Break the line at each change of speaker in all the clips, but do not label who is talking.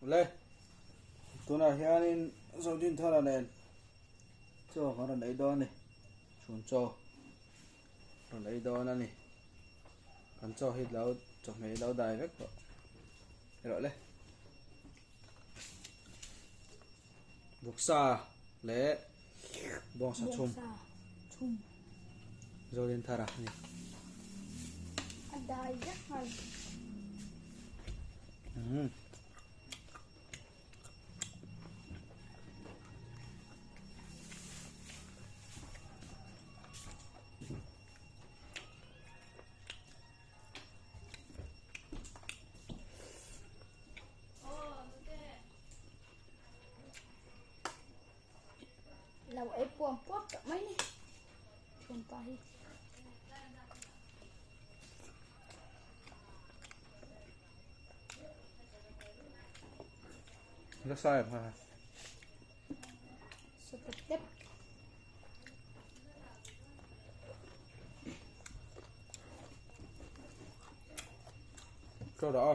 Le tunah hianin Zodinthara nen chaw kan rawn ei dawn a ni chhun chaw rawn ei dawn a ni kan chaw hi lo chawhmeh hi lo dai vek tawh erawh le vawksa leh bawngsa chhum Zodinthara a ni.
A dai vek nghal.
Mm.
Lo ei puam puap tawh mai ni. Thianpa hi.
La sai ha.
Sa tep tep.
Cho đó.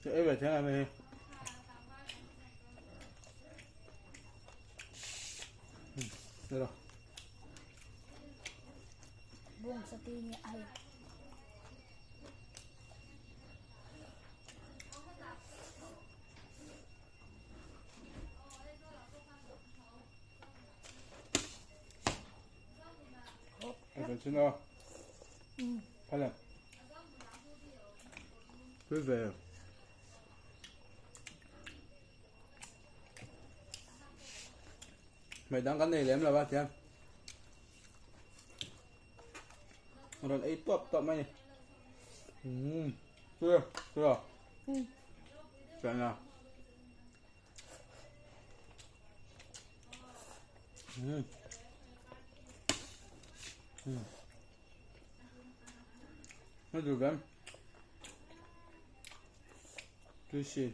Chị ấy về thế này mày. Được rồi.
Buông sa ti ni ai.
Ở trên đó. Phải là. Cứ về. Mày đang cái này lem là ba tiền. Rồi ấy tuập tuập mày. Ừ. Chưa, chưa.
Ừ.
Chuẩn nào. Ừ. Ừ. Nó được lắm. Tôi xin.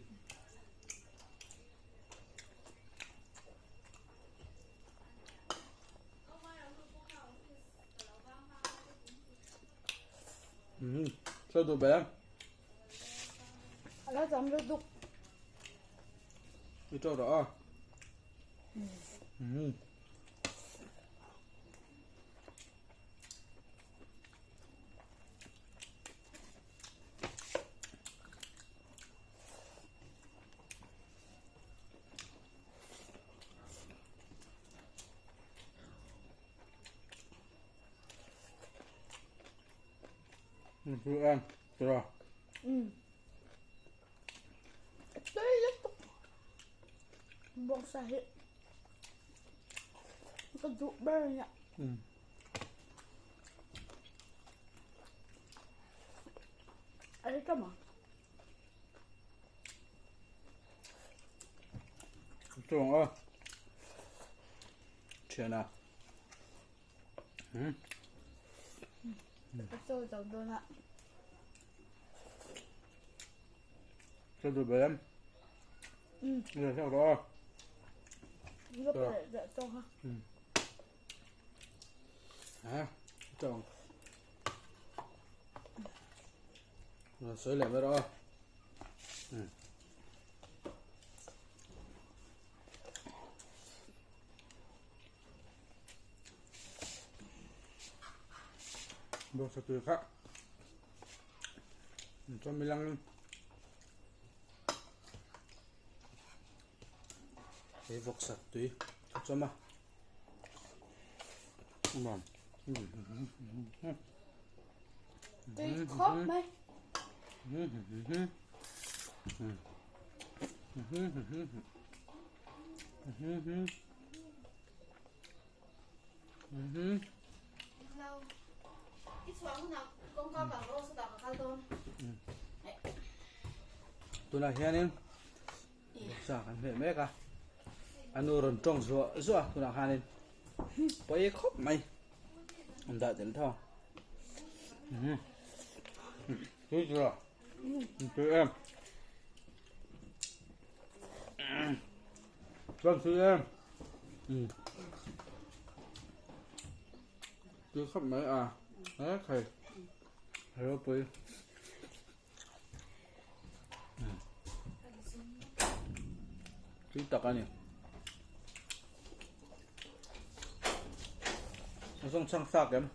Ừ. Sao được bé?
Ala dám được đục.
Đi cho đó. Ừ. Ừ, em, rồi.
Ừ. Đây rất Buông sa hi. Ka duh ber nia.
Ừ.
Ei ka ma.
Chuang a. Thian a. Ừ.
Ka chaw zo dawn a.
Cho được bé em.
Ừ.
Rồi sao đó.
Gấp để để cho ha.
Ừ. À, tròn. Rồi sới lẹm đó. Ừ. Bộ sạch từ khác. Cho mình lăng. Cái vọc sạch tùy cho mà. Ngon.
Tùy khóc mày.
Tunah hianin sa kan hmeh mek a a nu rawn tawng zuah zuah a tunah khanin pawi khawp mai an dah tel tho tui chưa tui em vâng tui em tui khawp mai a he khai ropui. Tui tak a ni. A zawng chhang thlak em?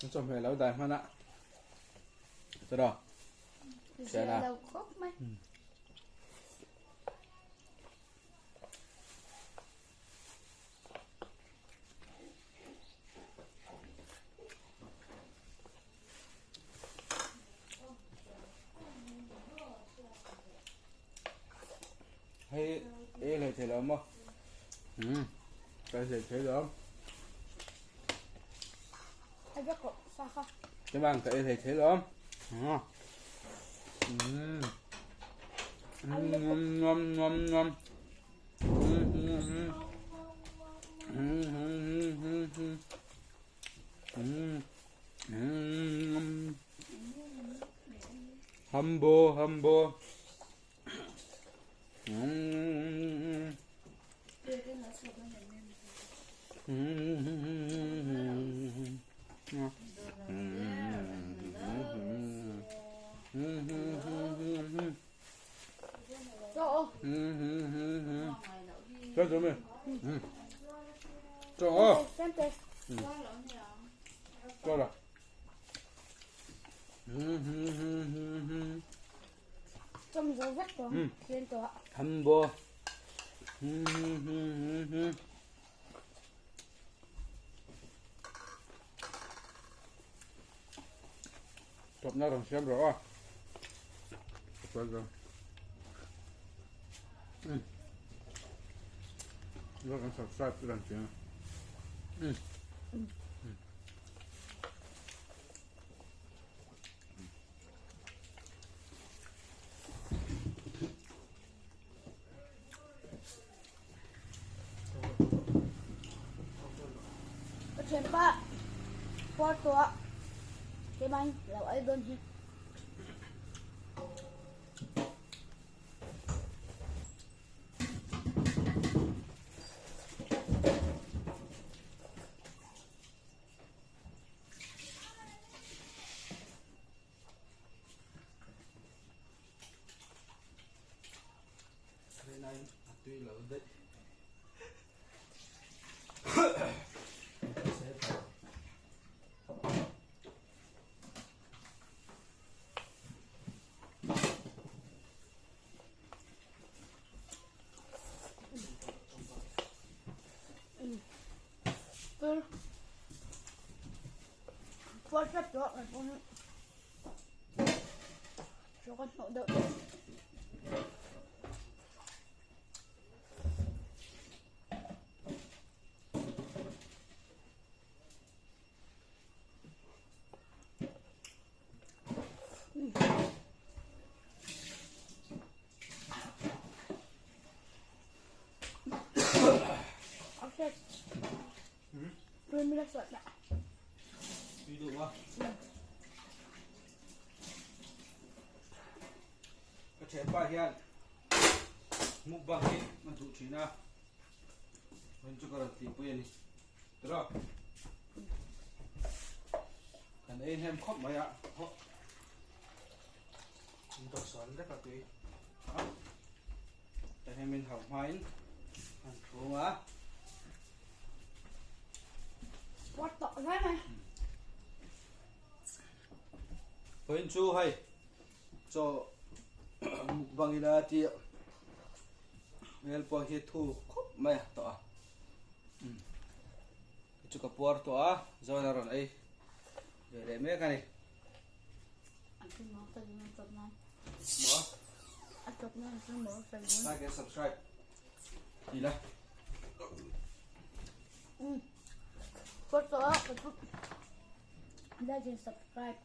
An chawhmeh lo dai hman a. Chawraw.
Zia lo khawp mai.
Hei ei hlei thei lo maw? Um ka hlei thei lo. Cái bàn ka ei hlei thei lo. Um. Um ngam ngam ngam. Um um um um. Um um. Hambo hambo. Um. Hambo. Tawpna rawn siam rawh aw. Like and subscribe to them channel.
Ka thianpa puar tawh a keimah in lo ei dawn hi.
Rinai a tui lo daih.
WhatsApp tawh kan pawh hi chaw kan hnawh deuh tawh. Okay.
Tui deuh a. Ka thianpa hian mukbang hi a duh thin a, rawn chu ka rawn tihpui a ni. Tiraw? Kan ei hnem khawp mai a, hawh. An dawhsawn vek a tui. Tah hian min hauh hmain an thung a.
What tawh hle mai.
Vawiin chu hei chaw mukbang ila tih hmel pawh hi thu khawp mai a tawh a. Chu ka puar tawh a, zawn a rawn ei ve leh mek a ni. Like and subscribe. Ti la.
Like and subscribe.